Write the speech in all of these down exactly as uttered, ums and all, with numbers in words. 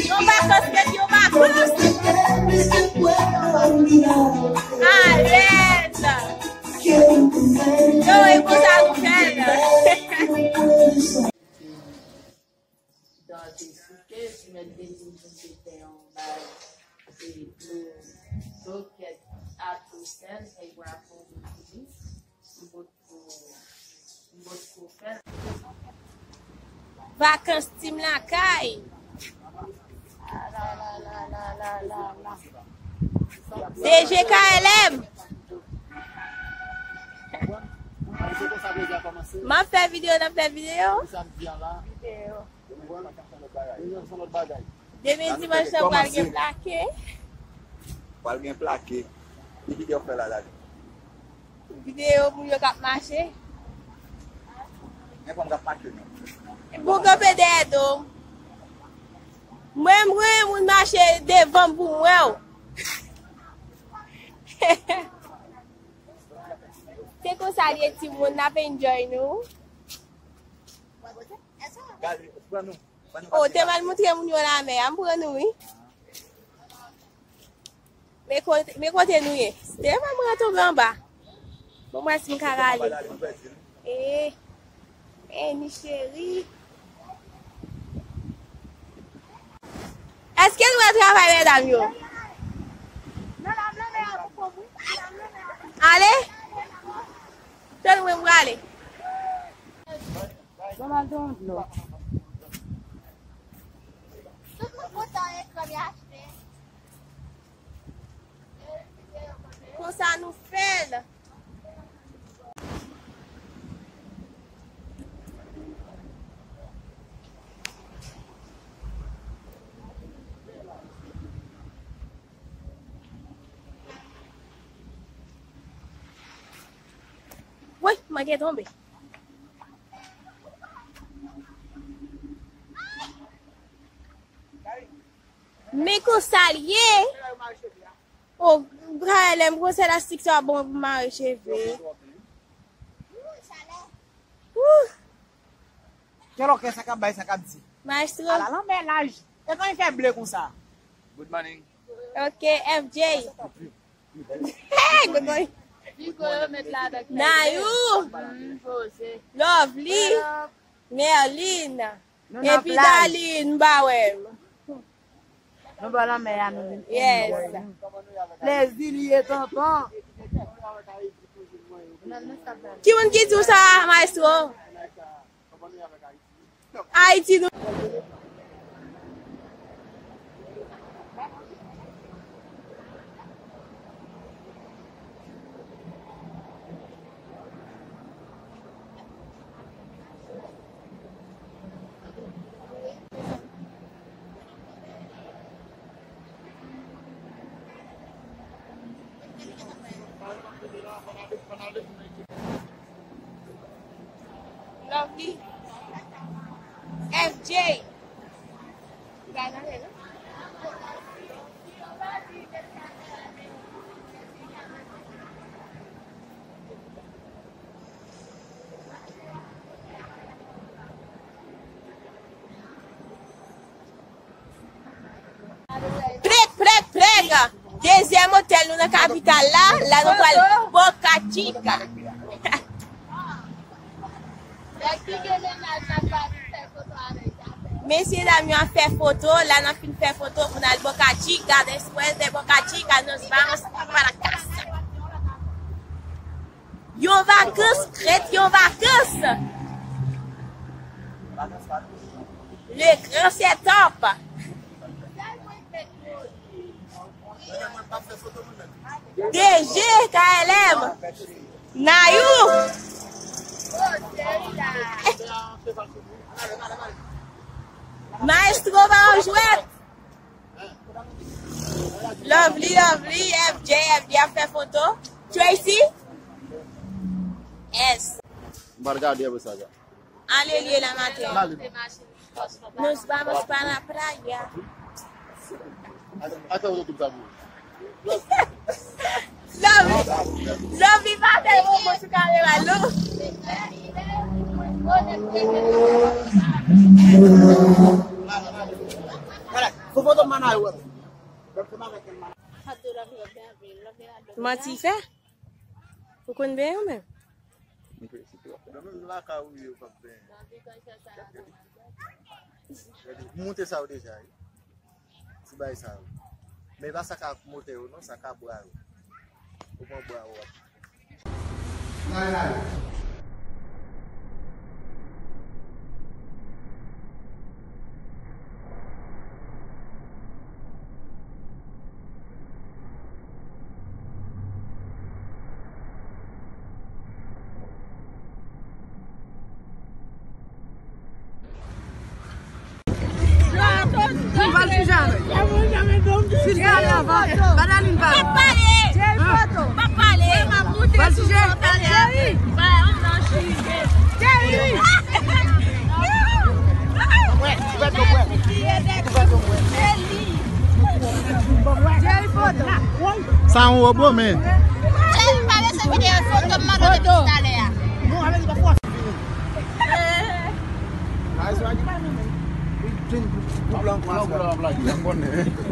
Yon vakans ret yon vakans. Alèz. Yo, e konsa nou fè l. Dòte souke, ti mèt de di m pou te fè yon bagay. Se, e, zokèt atosèl, e bravo, m potko, m potko fè l. Vakans Team Lakay. D J K L M. M ap fè videyo, n ap fè videyo. Demen dimanch lan pral gen plake. Pral gen plake. Ki videyo w fè la, la? Videyo moun yo k ap mache. Men fanm k ap mache, non. Bon, kanpe dèyè do m. Mwen, m renmen moun mache devan m pou m wè w. Se konsa l ye, timoun, n ap enjoy nou. Gade, pran nou. O, te m al montre moun yo lamè a, m pran nou, wi. Men kote, men kote nou ye? Te m al mwen tonbe anba. Bon, mwen si m ka rale. E, e, ni cheri. Èske nou wè travay medam yo? Ale? Tann mwen, m prale. Ban m al pran yon dlo. Tout moun kontan ekran li achte. Konsa nou fè l. Woy, m manke tonbe. Men konsa l ye. O, bra lè m pran se elastik sa bon pou mare cheve. Wouh. Kèlòkè sa k ap bay, sa k ap di. Maestro. Ala lanmè laj. E kan li fè ble konsa? Good morning. Ok, F J. Hey, good morning. Nayou. Lovely. Merlin. Epi Darline, m pa wè l. Nou bò lanmè a, nou vin enjoy nou. Yes. Plezi li ye, tonton. Ki moun ki di w sa, maestro? Ayiti, nou. Lovely. F J. Prèk, prèk, prèk! Dezyèm otèl nou nan kapital la, la nou pral Boca Chica. Mesye dam yo ap fè foto, la n ap fin fè foto pou n al Boca Chica, después de Boca Chica, nos vamos para casa. Yon vakans, krèt yon vakans. Le grand setup. D J K L M. Nayou. Maestro ba w jwèt. Lovely, Lovely, F J, F J ap fè foto. Tracy? Yes. M pa t gade apre sa, sa. Ale, li ye la maten. Nos vamos para la playa. Ata ou tout sa pou. Lovely. Lovely pa fè yon bon sou kamera, non. Manti fè? Ou konn benyen ou menm? Nan menm lakay ou ye, ou p ap benyen. Gade, m montre sa yo deja, wi. Ti bagay sa yo. Men e pa sa k ak motè yo, non, sa k ak bra yo. Ou pran bra yo, w ap. Valtije avè. Sil pale avan. Badalin pale. Jerry foto. Pa pale. Valtije. Jerry. Jerry. Jerry foto. Sa yon wobo, men. Jerry pale se videyo foto m mande depi talè a. Ayisyen pa gen pwoblèm pou anplwaye.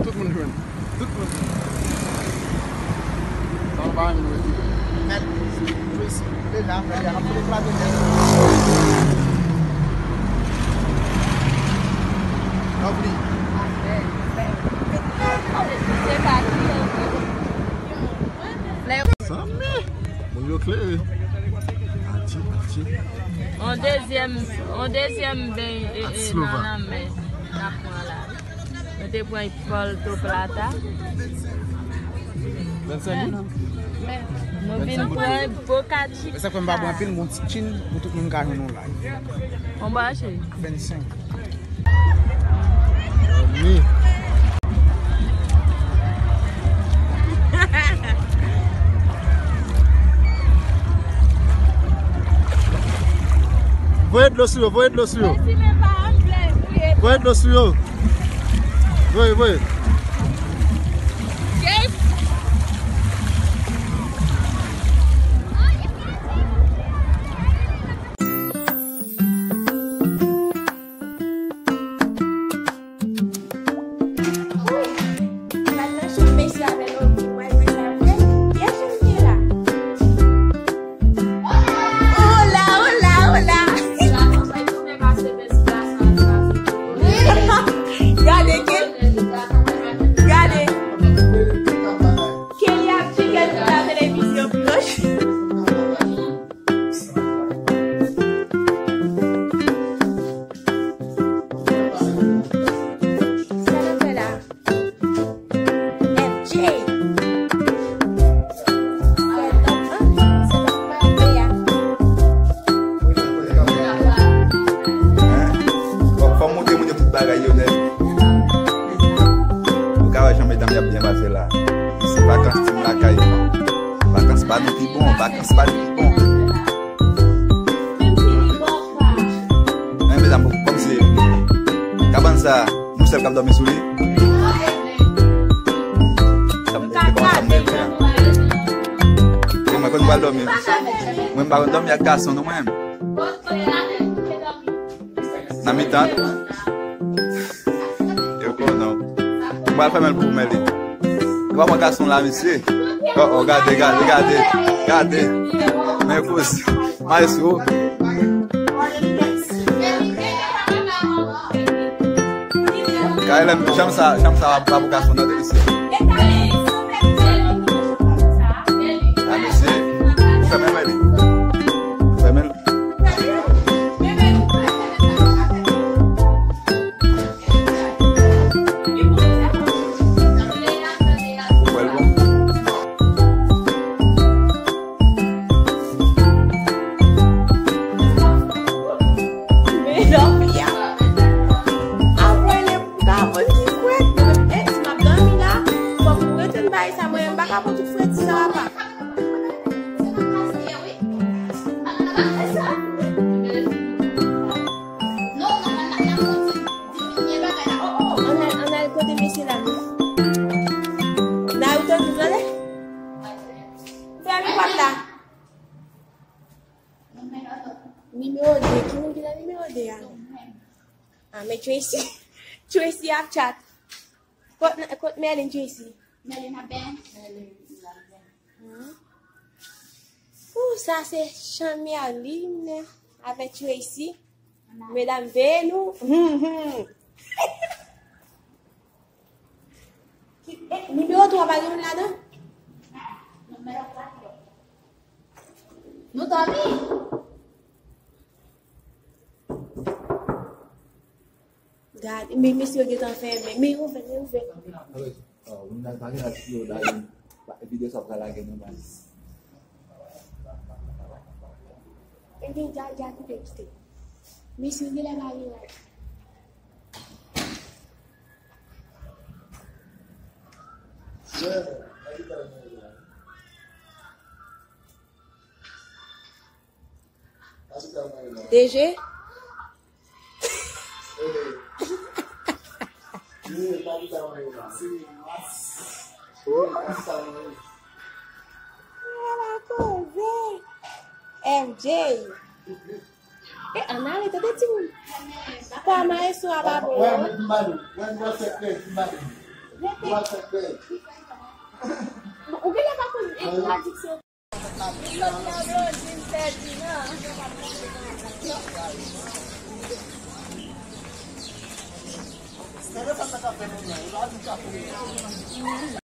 Tout moun jwenn. Tout moun. Sa w pa menm jwenn. Mèt, jwe si. Deja, deja, ap fout eklate nèt. Anpli. Sa men, moun yo klere. Atye, atye. On dezyèm, on dezyèm beny e, e, nan lanmè n ap pran la. Nou te pran Puerto Plata. Vennsenk goud? Nou vin pran Boca Chica. E sa k fè m pa pran anpil, m gon ti tchin pou tout moun ka jwenn yon like. Konbyen cheri? Vennsenk. Voye dlo sou yo, voye dlo sou yo. Voye dlo sou yo. Voye, voye. Hola, hola, hola. Gade, Kel-, gade. Kelly ap cheke tout la televizyon blanch. Sa n ap fè la? F J. Fè lòt an, se lòt bagay a. Fò, fò m montre moun yo tout bagay yo nèt. Ou ka wè jan medam y ap byen pase la. Se vakans team lakay. Vakans pa nou pi bon, vakans pa nou pi bon. Men medam, kòm se kabann sa, nou sèl k ap dòmi sou li. Sa m te panse m rete a. E mwen, kote m pral dòmi? Mwen, m pa konn dòmi ak gason, non, mwen. Nan mitan. Yo konnen w. M pral fèmen l pou ou, men li. Ou pa pran gason la, mesye. Oh, oh, gade, gade, gade. Gade. Men kouz. Maestro. Gade lè m, janm sa, janm sa, pa pou gason nan, mesye. A, mesye. Fèmen, men li. Fèmen l. Apre le pou ka konn ki fwèt. E, si m ap dòmi la, fòk ou rete nan bagay sa, mwen, m pa ka pran tout fwèt sa, papa. Ann al, ann al kote mesye la, nou. Naruto, nou prale? Fèmen pòt la. Nimewo de, ki Ah, men Tracy, Tracy ap chat. Kot, kot Merlin, Tracy? Merlin ap benyen. Hmm. Pou sa se chan Merlin avèk Tracy. Medam, veye nou. Hmm, hmm. Ki, eh, nimewo twa pa gen moun ladan? Nou dòmi. Gad, men mesye yo gentan fèmen. Men ouvè, men ouvè. Alò, oh, moun nan pa gen laj pou yo lage. Videyo sa pral lage nan baz. Ebyen, dja, dja kite, kite. Mesye yo genlè pa gen laj. Yeah, every time. D G? M J. E, ann ale, tande timoun. Kwa maestro a pa bon, non? Ou genlè pa konn, e, tradiksyon.